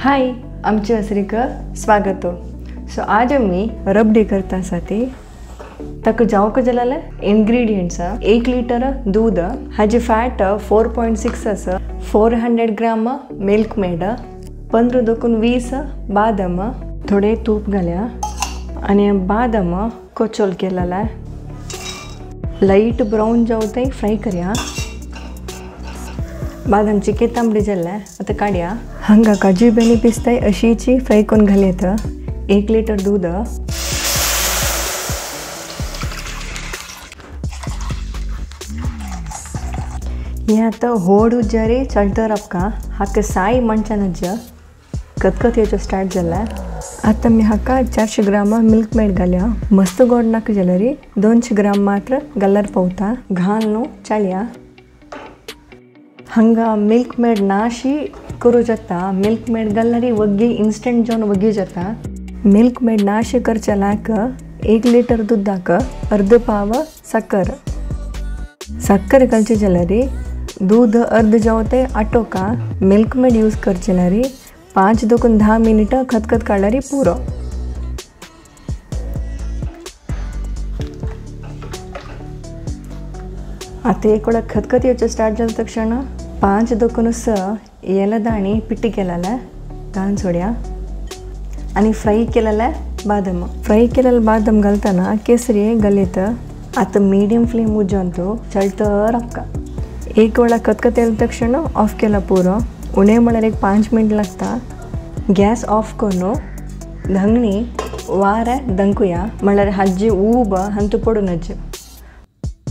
हाय आमचे असरीक स्वागत। सो आज आमी रबडी करता आसा ती ताका जावंक जाल्यार इनग्रेडियंट्स 1 लिटर दूध, हाजे फॅट 4.6 आसा, 400 ग्राम मिल्क मेड, 15 दोकून 20 बादाम, थोडे तूप घाल्या आनी बादाम कोचोल केलेला लाईट ब्राउन जावं फ्राय करया। बादाम चिके तांबडे जाल्ले आतां काडया। हांगा काजू बेणी पिस्ताय अशीची फ्राय करून घालयत। 1 लिटर दूध, हे आतां होड उज्जारी चलता राबका हाका साय म्हणच्यान कतकत येवचो स्टार्ट जाला। आतां मी हाका 400 ग्राम मिल्क मेड घाल्या। मस्त गोड नाका जाल्यार 200 ग्राम मात्र घाल्यार पावता। घाल न्हू चाळया। हांगा मिल्क मेड नाशी करूं जाता। मिल्क मेड घाल्यार वग्गी इन्स्टंट जावन वग्गी जाता। मिल्क मेड नाशी करच्या लायक 1 लिटर दुधाक अर्द पाव साकर, साकर घालची जाल्यार दूध अर्द जावं तें आटोवका। मिल्क मेड यूज करचे जाल्यार 5 दोकून 10 मिनटां खतखत काडल्यार पुरो। आतां एक वेळा खतखत येवचें स्टार्ट जालें तक्षण 5 दोकून 6 एलदाणी पिट्टी केलेले घालून सोडया आनी फ्राय केलेले बादाम। फ्राय केलेले बादाम घालतना केसरी घालयत। आतां मीडियम फ्लेम उज्जान तो चलता राबका। एक वेळा खतखत येयले तक्षण ऑफ केला पुरो। उणें म्हळ्यार एक 5 मिनट लागता। गॅस ऑफ करून धंगणी वारें दंकुया म्हळ्यार हाजी ऊब हांतू पडूं नज।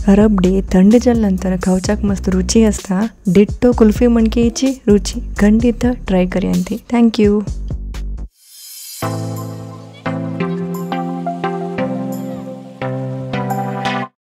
रबडी थंड जाले नंतर खावच्याक मस्त रुची आसता। डिट्टो कुल्फी म्हणकेची रुची खंडित ट्राय करया ती। Thank you.